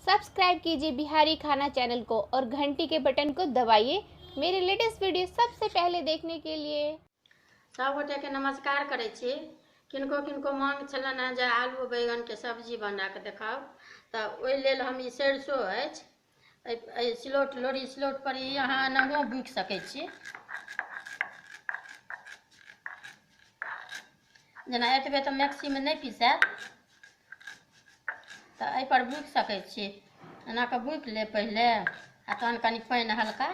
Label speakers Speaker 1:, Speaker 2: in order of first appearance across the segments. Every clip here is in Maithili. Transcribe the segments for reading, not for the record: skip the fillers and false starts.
Speaker 1: सब्सक्राइब कीजिए बिहारी खाना चैनल को और घंटी के बटन को दबाइए मेरे लेटेस्ट वीडियो सबसे पहले देखने के लिए।
Speaker 2: सब गोटे के नमस्कार करै छी। किनको किनको मांग छलनि हेँ जे आलू बैगन के सब्जी बना के देखाउ, तऽ ओहि लेल हम ई सरिसो अछि एहि सिलौट लोढ़ी सिलौट पर ई अहाँ एनाहियो बुकि सकै छी। जेना एतबे तऽ मैक्सीमे नहि पिसायत, तऽ एहिपर बुकि सकै छी। एना कऽ बुकि लेब पहिले आ तहन कनि पानि हल्का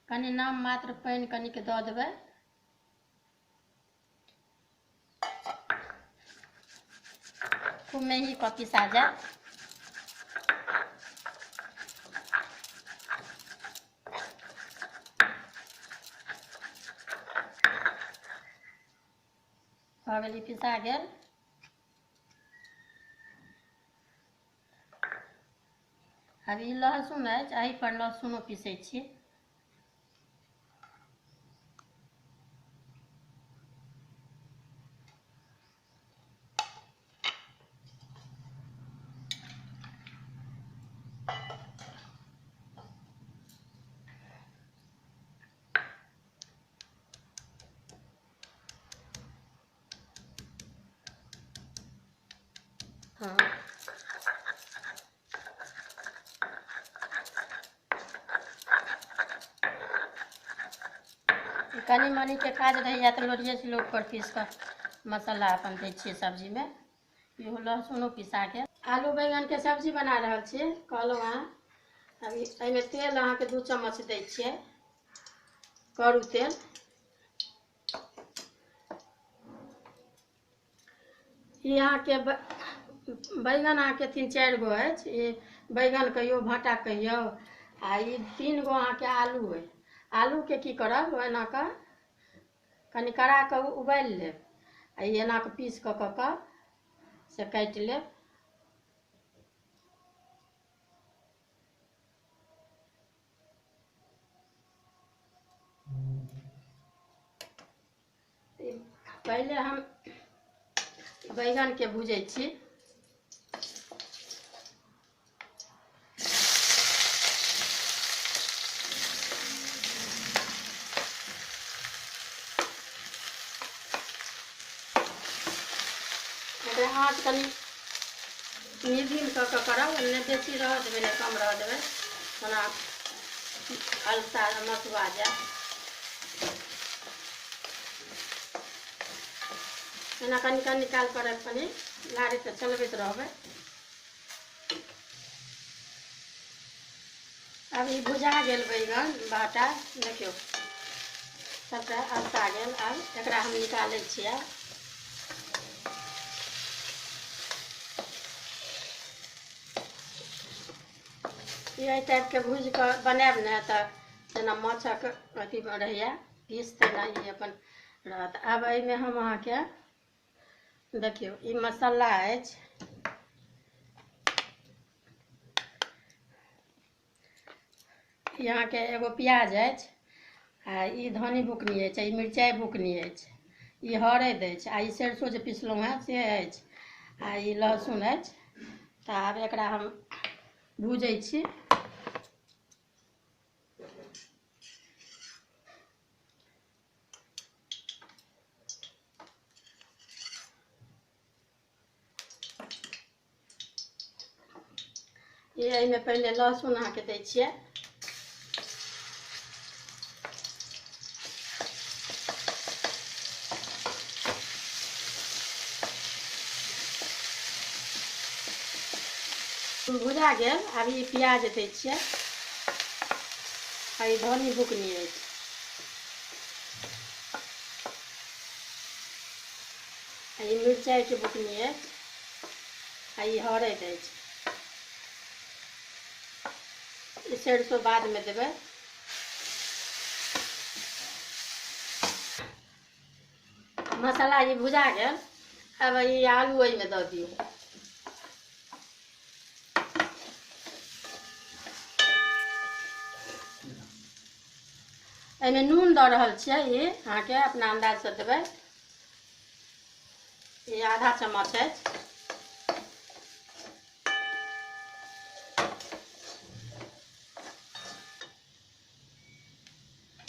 Speaker 2: कनि नाम मात्र पानि कनिक दऽ देबै। खूब मेही कऽ पिसा जायत। भऽ गेल, पिसा गेल। आब ई लहसुन अछि, एहि पर लहसुनो पीसै छी। हाँ, कनि मनिके काज रहैए तऽ लोढ़िए सिलौट पर पीस कऽ मसाला अपन दै छियै सब्जीमे। इहो लहसुनो पिसा के आलू बैगनके सब्जी बना रहल छी। कहलहुँ अहाँ अभी एहिमे तेल अहाँके 2 चम्मच दै छियै, करू तेल। ई अहाँके बैगन अहाँके 3-4 गो अछि। ई बैगन कहियौ, भाँटा कहियौ, आ ई 3 गो अहाँके आलू अइ। आलूके की करब, एना कऽ कनि कड़ा कऽ उबालि लेब आ ई एना कऽ पीस कऽ कऽ कऽ से काटि लेब। पहिले हम बैगनके भूजै छी। एकरा आँच कनि मीडियम कऽ कऽ करब, नहि बेसी रहऽ देबै नहि कम रहऽ देबै, ओना अलसा मसुआ जायत। एना कनि कनि काल पर कनि लाड़ी तऽ चलबैत रहबै। आब ई भुजा गेल बैगन बाटा, देखियौ सबटा अलसा गेल। आब एकरा हम निकालै छियै। ई एहि टाइपके भूजि कऽ बनायब ने तऽ जेना माछक अथी रहैए पीस, तेना ई अपन रहत। आब एहिमे हम अहाँके देखियौ ई मसाला अछि। ई अहाँके एगो प्याज अछि, आ ई धनी बुकनी अछि, ई मिरचाइ बुकनी अछि, ई हरैद अछि, आ ई सरिसो जे पिसलहुँ हेँ से अछि, आ ई लहसुन अछि। तऽ आब एकरा हम भूजै छी। ई एहिमे पहिले लहसुन अहाँके दै छियै। भुजा गेल। आब ई प्याज दै छियै, आ ई धनी बुकनी अछि, आ ई मिरचाइके बुकनी अछि, आ ई हरैद अछि। ई सरिसो बादमे देबै। मसाला ई भुजा गेल। आब ई आलू एहिमे दऽ दियौ। एहिमे नून दऽ रहल छियै, ई अहाँके अपना अन्दाजसँ देबै। ई आधा चम्मच अछि।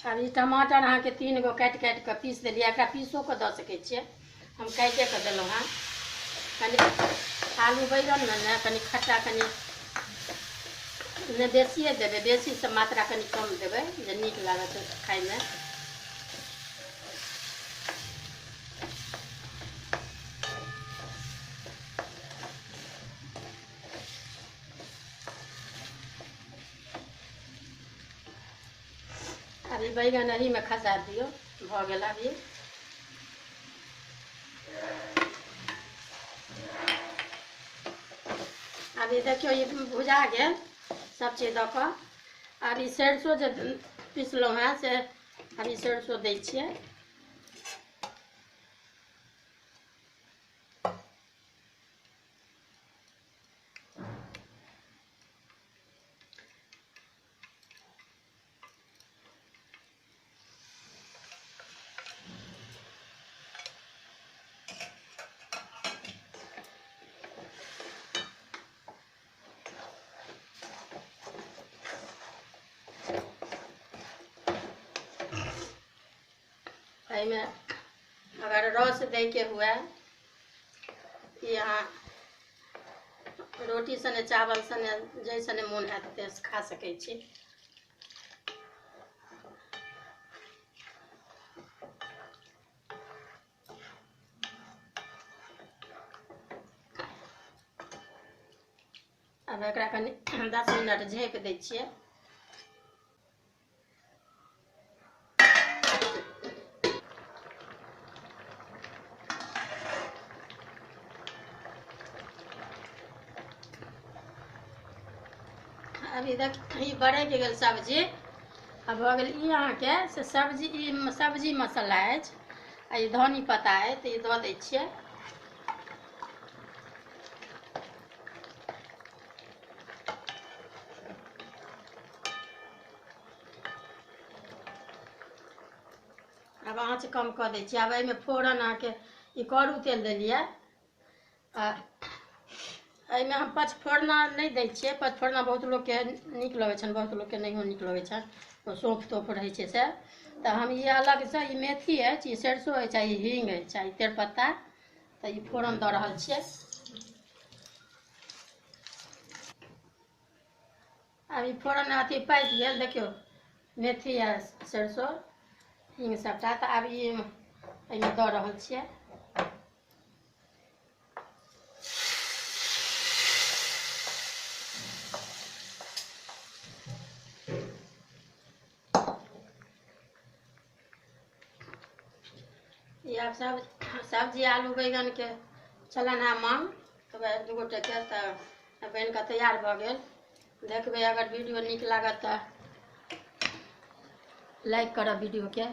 Speaker 2: आब ई टमाटर अहाँके 3 गो काटि काटि कऽ पीस देलियै। एकरा पीसो कऽ दऽ सकै छियै, हम काटिए कऽ देलहुँ हँ। कनि आलू बैगनमे ने कनि खट्टा कनि नहि बेसिए देबै, बेसीसँ मात्रा कनि कम देबै जे नीक लागत खाइमे। अभी बैगन एहिमे खसा दियौ, भऽ गेल। अभी अभी देखियौ ई भुजा गेल सब चीज दऽ कऽ। आब ई सरिसो जे पिसलहुँ हेँ से अभी सरिसो दै छियै। एहिमे अगर रस दैके हुए, यहाँ रोटी सने चावल सने जाहि सने मोन हैत ते खा सकै छी। आब एकरा कनि 10 मिनट झाँपि दै छियै। अभी देख ई बरकि गेल सब्जी। आ भऽ गेल ई अहाँके से सब्जी, ई सब्जी मसाला अछि आ ई धनी पत्ता अछि, तऽ ई दऽ दै छियै। आब आँच कम कऽ दै छियै। आब एहिमे फोरन अहाँके ई करू तेल देलियै। आ एहिमे हम पचफोरना नहि दै छियै। पचफोरना बहुत लोकके नीक लगै छनि, बहुत लोकके नहियो नीक लगै छनि, ओ सौंफ तोफ रहै छै से। तऽ हम ई अलगसँ ई मेथी अछि, ई सरिसो अछि, आ ई हींग अछि, आ ई तेजपत्ता, तऽ ई फोरन दऽ रहल छियै। आब ई फोरन अथी पाकि गेल, देखियौ मेथी आ सरिसो हींग सबटा, तऽ आब ई एहिमे दऽ रहल छियै। ई आब सब सब्जी आलू बैगनके छलनि हेँ मांग, तऽ वएह 2 गोटेके तऽ बनि कऽ तैयार भऽ गेल। देखबै अगर वीडियो नीक लागत तऽ लाइक करब वीडियोके।